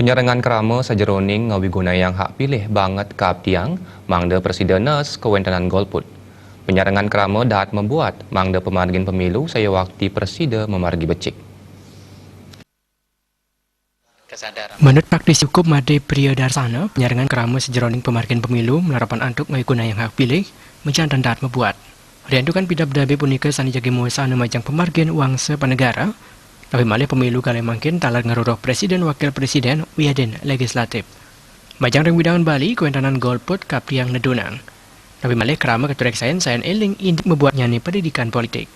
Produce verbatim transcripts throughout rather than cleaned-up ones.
Penyarengan krama sajeroning ngawigunayang hak pilih banget kaaptiang mangda prasida nes kawéntenan golput. Penyarengan krama dahat mabuat mangda pamargin pemilu sayuwakti prasida mamargi becik. Manut praktisi hukum Madé Priya Darsana, penyarengan krama sajeroning pamargin pemilu malarapan antuk ngawigunayang hak pilih, majanten dahat mabuat. Riantukan pidabdabé punika sané jagi mawasana majeng pamargin wangsa panegara, napi malih pemilu kalih mangkin taler ngruruh presiden wakil presiden wiadin legislatif. Majeng ring wewidangan Bali, kawéntenan golput kaaptiang nedunang. Napi malih krama katureksain sayan éling indik mabuatnyané pendidikan politik.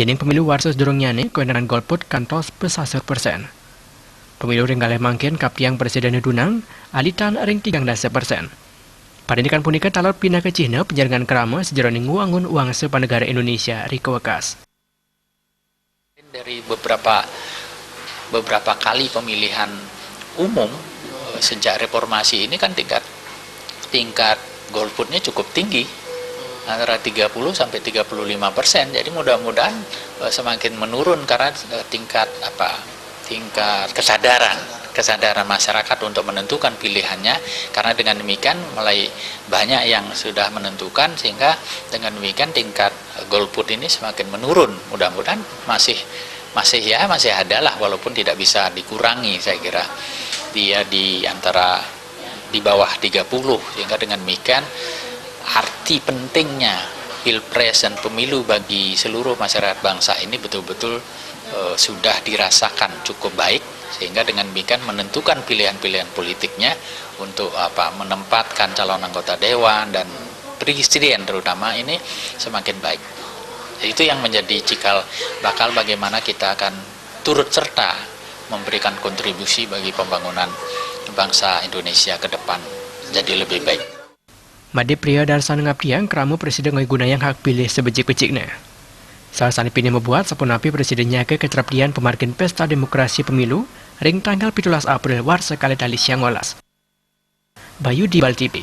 Yéning pemilu warsa sadurungnyané, kawéntenan golput kantos pasasur persén. Pemilu ring kalih mangkin kaaptiang presiden nedunang, alitan ring tigang dasa persén. Parindikan punika taler pinaka cihna penyarengan krama sajeroning ngwangun wangsa panegara Indonesia ri kawekas. Dari beberapa, beberapa kali pemilihan umum, eh, sejak reformasi ini kan tingkat, tingkat golputnya cukup tinggi, antara tiga puluh sampai tiga puluh lima persen. Jadi mudah-mudahan, eh, semakin menurun karena, eh, tingkat apa, tingkat kesadaran, kesadaran masyarakat untuk menentukan pilihannya. Karena dengan demikian mulai banyak yang sudah menentukan, sehingga dengan demikian tingkat golput ini semakin menurun. Mudah-mudahan masih, masih ya, masih ada lah, walaupun tidak bisa dikurangi, saya kira. Dia di antara, di bawah tiga puluh, sehingga dengan demikian arti pentingnya pilpres dan pemilu bagi seluruh masyarakat bangsa ini betul-betul, eh, sudah dirasakan cukup baik, sehingga dengan demikian menentukan pilihan-pilihan politiknya untuk apa, menempatkan calon anggota dewan dan presiden terutama ini semakin baik. Itu yang menjadi cikal bakal bagaimana kita akan turut serta memberikan kontribusi bagi pembangunan bangsa Indonesia ke depan jadi lebih baik. Madé Priya Darsana ngaptiang krama prasida ngawigunayang hak pilih sabecik-becikné. Sasané pinih mabuat sapunapi prasida nyaga katraptian pamargin Pesta Demokrasi Pemilu ring tanggal pitulas April warsa kalih tali siangolas. Bayu di Bali T V.